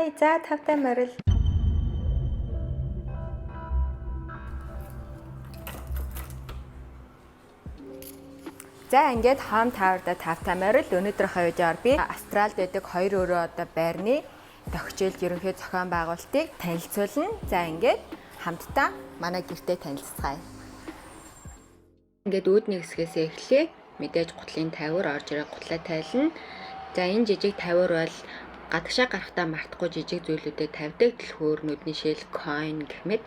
Bye. За тавтай морил. За ингээд Home Tower-да тавтай морил. Өнөөдрийнхөө видеоор би Австралид байдаг хоёр өрөө одоо байрны тохижээлд ерөнхий зохион байгуулалтыг танилцуулна. За ингээд хамтдаа манай гэртээ танилцацгаая. Ингээд үүдний хэсгээсээ эхлэе. Мэдээж гутлын тавиур орж ирээ гутлаа тайлна. За энэ жижиг тавиур бол гадагшаа гарахдаа мартахгүй жижиг зүйлүүдэд тавьдаг түлхүүр, нүдний шил, coin гэх мэт.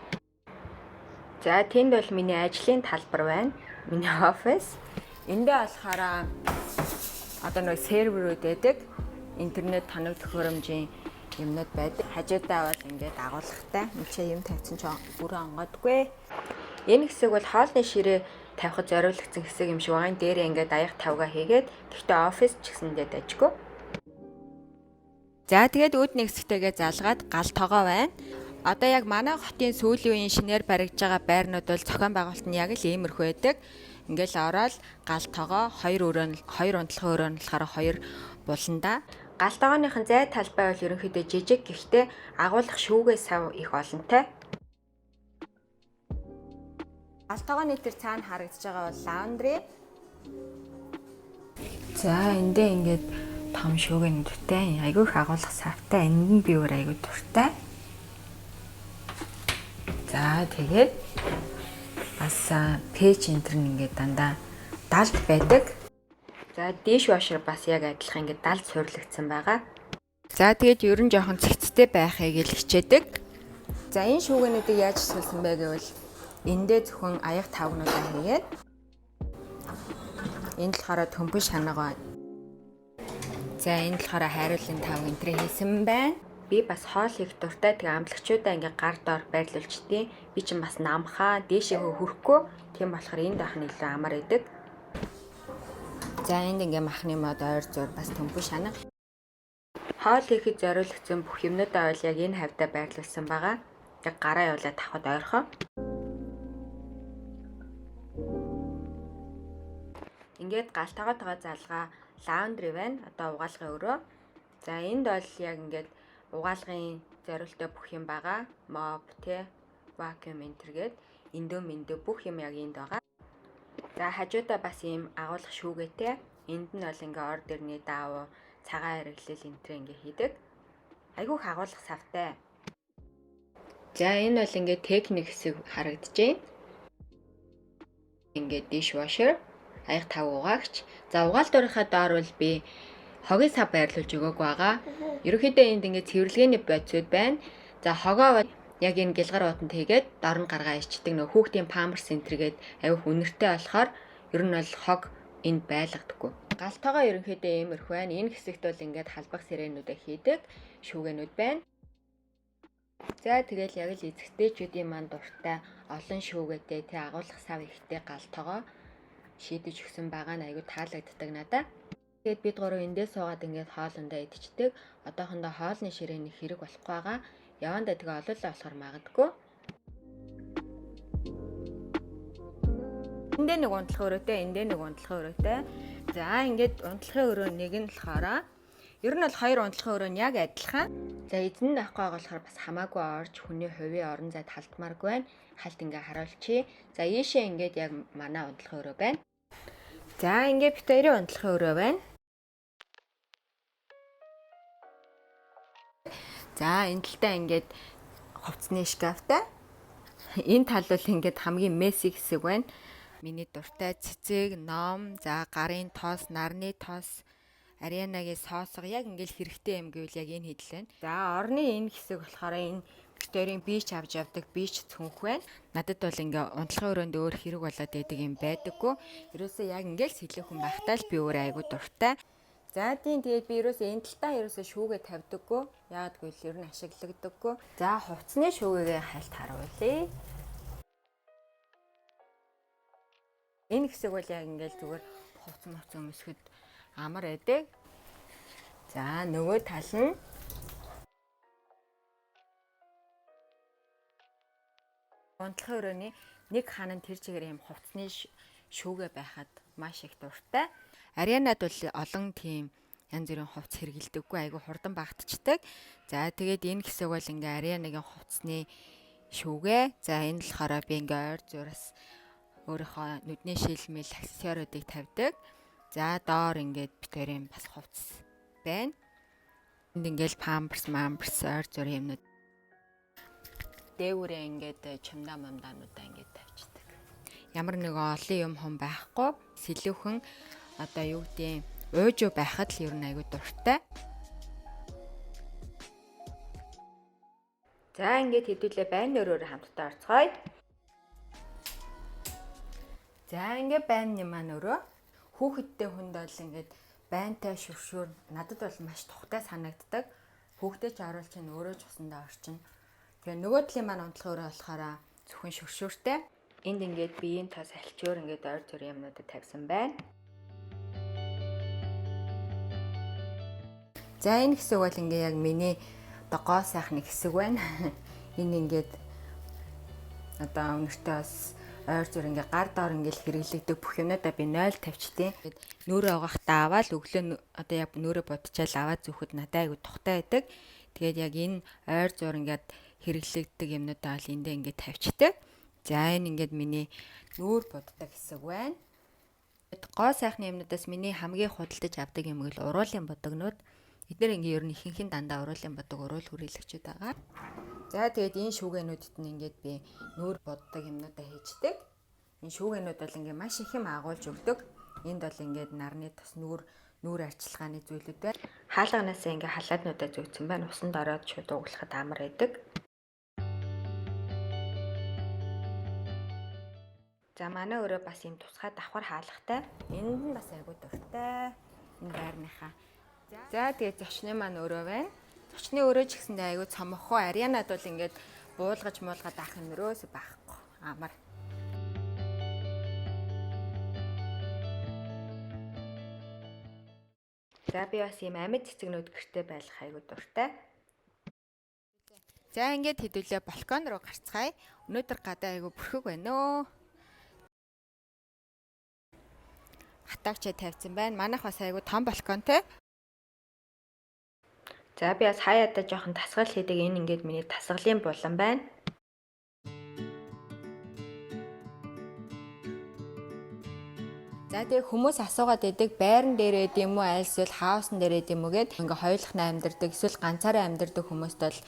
За тэнд бол миний ажлын талбар байна. Миний офис. Эндээ болохоор одоо нэг серверүүд байдаг. Интернет тоног төхөөрөмжийн юмнууд байдаг. Хажуудаа бол ингээд агуулгатай. Энд чи юм тавьсан чи бүрэн онгодгүй. Энэ хэсэг бол хоолны ширээ тавихад зориулагдсан хэсэг юм шиг байгаа. Энэ дээрээ ингээд аяг тавга хийгээд гэхдээ офис ч гэсэндээ дажгүй. За тэгээд үүдний хэсэгтэйгээ залгаад гал тогоо байна. Одоо яг манай хотын сүүлийн үеийн шинээр баригдаж байгаа байрнууд бол зохион байгуулалт нь яг л иймэрхүү байдаг. Ингээл ороод гал тогоо хоёр өрөө нь хоёр унтлахын өрөө нь болохоор хоёр буландаа. Гал тогооныхон зай талбай бол ерөнхийдөө жижиг гэхдээ агуулах шүүгээ сав их олонтой. Гал тогооны тэр цаана харагдаж байгаа бол laundry. За эндээ ингээд том шүүгэнүүдтэй айгүй их агуулах савтай. Энд нь би өөр айгүй дуртай. За тэгээд бас пэйж энтер нь ингээд дандаа далд байдаг. За dishwasher бас яг адилхан ингээд далд суйрлагдсан байгаа. За тэгээд ер нь жоохон цэгцтэй байхыг л хичээдэг. За энэ шүүгэнүүдийг яаж ашигласан бэ гэвэл эндээ зөвхөн аяг тавгнуудаа хийгээд энд болохоор төмпөн шанаг байна. За энд болохоор хайруулын тав энтрээ хийсэн байна. Би бас хоол хийх дуртай. Тэгээ амтлагчудаа ингээ гар доор байрлуулчихдээ. Би чинь бас намхаа дээшээ хөрөхгүй. Тийм болохоор энд байх нь илүү амар байдаг. За энд ингээ махны мод ойр зур бас төмпөн шанаг. Хоол хийхэд зориулагдсан бүх юмнуудаа бол яг энэ хавьдаа байрлуулсан байгаа. Яг гараа явуулаад тавхад ойрхон. Ингээд гал тогоотойгоо залгаа laundry байна. Одоо угаалгын өрөө. За энд бол яг ингээд угаалгын зориултаа бүх юм байгаа. Mop тэ vacuum энтер гээд эндөө мэндөө бүх юм яг энд байгаа. За хажуудаа бас ийм агуулах шүүгээтэй. Энд нь бол ингээ ор дэрний даав цагаан хэрэглэл энтрээ ингээ хийдэг. Айгүйх агуулах савтай. За энэ бол ингээ техник хэсэг харагдаж байна. Ингээ dishwasher аяг тав угаагч. За угаалтуурынхаа доор бол би хогийн сав байрлуулж өгөөг байгаа. Ерөнхийдөө энд ингээ цэвэрлэгээний бодисууд байна. За хогоо бол яг энэ гэлгар уутанд хийгээд дор нь гаргаа ичдэг нөх хүүхдийн памперс энтергээд аюух үнэртэй болохоор ер нь бол хог энд байлгадаггүй. Гал тогоо ерөнхийдөө иймэрхүү байна. Энэ хэсэгт бол ингээд халбах сэрэнүүдээ хийдэг шүүгэнүүд байна. За тэгэл яг л эцэгтэйчүүдийн маань дуртай олон шүүгээтэй тэ агуулах сав ихтэй гал тогоо шийдэж өгсөн байгаа нь айгүй таалагддаг надаа. Тэгээд бид гурав эндээ суугаад ингээд хоолундаа идчихдэг. Одоохондоо хоолны ширээний хэрэг болохгүй байгаа. Явандаа тэгээ олоолаа болохоор магадгүй. Эндээ нэг унтлахын өрөөтэй, эндээ нэг унтлахын өрөөтэй. За ингээд унтлахын өрөө нэг нь болохоор ер нь бол хоёр унтлахын өрөө нь яг адилхан. За эзэн нь авахгүй байгаа болохоор бас хамаагүй орж хүний хувийн орон зайд халтмааргүй байна. Халт ингээ харуулчихъя. За ийшээ ингээд яг манай унтлахын өрөө байна. За ингээд бит хоёрын унтлахын өрөө байна. За энэ талдаа ингээд хувцсны шкафтай. Энэ тал бол ингээд хамгийн messy хэсэг байна. Миний дуртай цэцэг, ном, за гарын тос, нарны тос, Арианагийн соосго яг ингээд хэрэгтэй юм гэвэл яг энэ хэдэл байна. За орны энэ хэсэг болохоор энэ бит хоёрын beach авч явдаг beach цүнх байна. Надад бол ингээ унтлахын өрөөнд өөр хэрэг болоод байдаг юм байдаггүй. Ерөөсөө яг ингээл сэлэхэн байхтай л би өөр айгу дуртай. За тийм тэгээд би ерөөсөө энэ талтаа ерөөсөө шүүгээ тавьдаггүй. Яагаад гэвэл ер нь ашиглагдаггүй. За хувцсны шүүгээгээ хальт харуулъя. Энэ хэсэг бол яг ингээл зүгээр хувц муц өмсөхөд амар байдаг. За нөгөө тал нь унтлахын өрөөний нэг хана нь тэр чигээр юм хувцсны шүүгээ байхад маш их дуртай. Арианад бол олон тийм янз бүрийн хувцас хэрэглэдэггүй, айгүй хурдан багтчихдаг. За тэгээд энэ хэсэг бол ингээ Арианагийн хувцсны шүүгээ. За энэ болохоор би ингээ ойр зураас өөрийнхөө нүдний шилмэл аксессуаруудыг тавьдаг. За доор ингээд бид хоёрын бас хувцас байна. Энд ингээл памперс, мамперс ойр зур юмнууд. Дээгүүрээ ингээд чамдаа мамдаануудаа ингээд тавьчихдаг. Ямар нэгэн олон юм хум байхгүй. Сэлүүхэн одоо юу гэдэг уужуу байхад л ер нь айгүй дуртай. За ингээд хэдүүлээ байн өрөөрөө хамтдаа орцгоё. За ингээд байнны маань өрөө хүүхэдтэй хүнд бол ингээд байнтай шүршүүр надад бол маш тухтай санагддаг. Хүүхдээ ч оруулж чинь өөрөө ч усандаа орчин. Тэгээ нөгөө талын маань унтлах өрөө болохоор зөвхөн шүршүүртэй. Энд ингээд биеийн тос альчуур ингээд ойр зур юмнуудад тавьсан байна. За энэ хэсэг бол ингээ яг миний одоо гоо сайхны хэсэг байна. Энэ ингээд одоо өнөртөө бас ойр зур ингээ гар доор ингээл хэрэглэгдэх бүх юмнуудаа би 0 тавьчихдээ. Ингээд нүүрээ угаахтаа аваад өглөө одоо яг нүүрээ будчаал аваад зүүхэд надад айгу тухтай байдаг. Тэгээд яг энэ ойр зур ингээд хэрэглэгддэг юмнуудаа бол эндээ ингээд тавьчихдээ. За энэ ингээд миний нүүр буддаг хэсэг байна. Гоо сайхны юмнуудаас миний хамгийн худалдаж авдаг юм гэл уруулын будагнууд. Эдгээр ингээ ер нь ихэнх нь дандаа уруулын будаг, уруул хүрээлэгчүүд байгаа. За тэгээд энэ шүүгэнүүдэд нь ингээд би нүүр буддаг юмнуудаа хийждэг. Энэ шүүгэнүүд бол ингээ маш их юм агуулж өгдөг. Энд бол ингээд нарны тос нүүр арчилгааны зүйлүүд байна. Хаалганаасаа ингээ халааднуудаа зөөцсөн байна. Усанд ороод шууд углахад амар байдаг. За манай өрөө бас юм тусгай давхар хаалгатай. Энд нь бас айгуу дуртай. Энэ байрныхаа. За тэгээд зочны маань өрөө байна. Зочны өрөө ч гэсэндээ айгүй цомхоо. Арианад бол ингээд буулгаж муулгаад авах юм өрөөс байхгүй. Амар. За би бас ийм амьд цэцгнүүд гэрте байх айгүй дуртай. За ингээд хэдүүлээ балкон руу гарцгаая. Өнөөдөр гадаа айгүй бүрхэг байна өө. Хатаагчаа тавьсан байна. Манайх бас айгүй том балконтэй. За би бас хаяадаа жоохон тасгал хийдэг. Энэ ингээд миний тасгалын булан байна. За тэгээ хүмүүс асуугаад байдаг байран дээр байд юм уу аль эсвэл хаусан дээр байд юм уу гэд ингээ хоёулахнаа амьдардаг эсвэл ганцаараа амьдардаг хүмүүст бол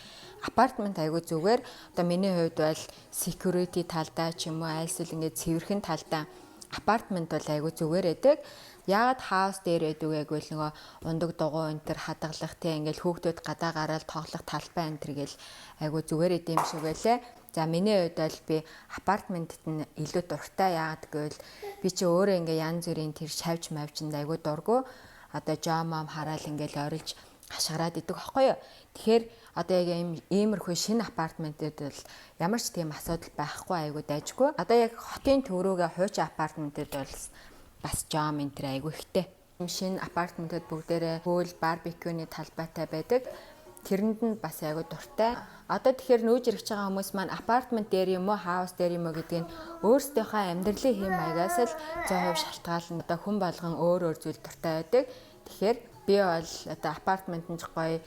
апартмент айгүй зүгээр. Одоо миний хувьд бол security талдаа ч юм уу аль эсвэл ингээ цэвэрхэн талдаа апартмент бол айгүй зүгээр байдаг. Яагаад хаус дээр байдаг вэ гэвэл нөгөө ундаг дугуй энэ төр хадгалах те ингээл хүүхдүүд гадаа гараал тоглох талбай энэ төр гэл айгүй зүгээр идэм юм шиг байлээ. За миний хувьд бол би апартментэд нь илүү дуртай. Яагаад гэвэл би чи өөрөө ингээ янз бүрийн тэр шавж мавжинд айгүй дургу. Одоо жоо мом хараал ингээл орилж хашгираад идэг байхгүй юу. Тэгэхээр одоо яг иймэрхүү шинэ апартментүүд бол ямар ч тийм асуудал байхгүй айгүй дайжгүй. Одоо яг хотын төв рүүгээ хуучин апартментүүд бол бас жом энэ төр айгүй ихтэй. Шинэ апартментүүд бүгдээрээ хөл барбекюны талбайтай байдаг. Тэрэнд нь бас айгүй дуртай. Одоо тэгэхээр нүүж ирж байгаа хүмүүс маань апартмент дээр юм уу, хаус дээр юм уу гэдгийг өөрсдийнхөө амьдралын хэм маягаас л 100% шалтгаална. Одоо хүн болгон өөр өөр зүйл дуртай байдаг. Тэгэхээр би бол одоо апартмент нь ч гоё,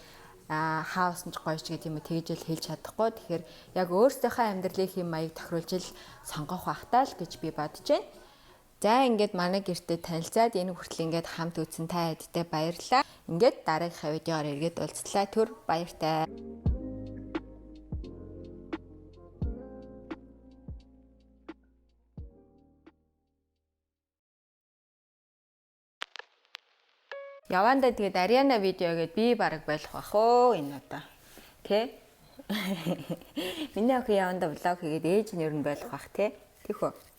хаус нь ч гоё ч гэдэг юм уу тэгж л хэлж чадахгүй. Тэгэхээр яг өөрсдийнхөө амьдралын хэм маяг тохируулж л сонгох байхтаа л гэж би бодож байна. За ингээд манай гэртээ танилцаад энэ хүртэл ингээд хамт үзсэн та хэдтэй баярлалаа. Ингээд дараагийнхаа видеоор эргээд уулзлаа. Түр баяртай. Явандаа тэгээд Ариана видео гээд би бараг болох бах өө энэ удаа. Тэ? Миний охин явандаа влог хийгээд ээж нь ер нь болох бах тэ? Тийх үү?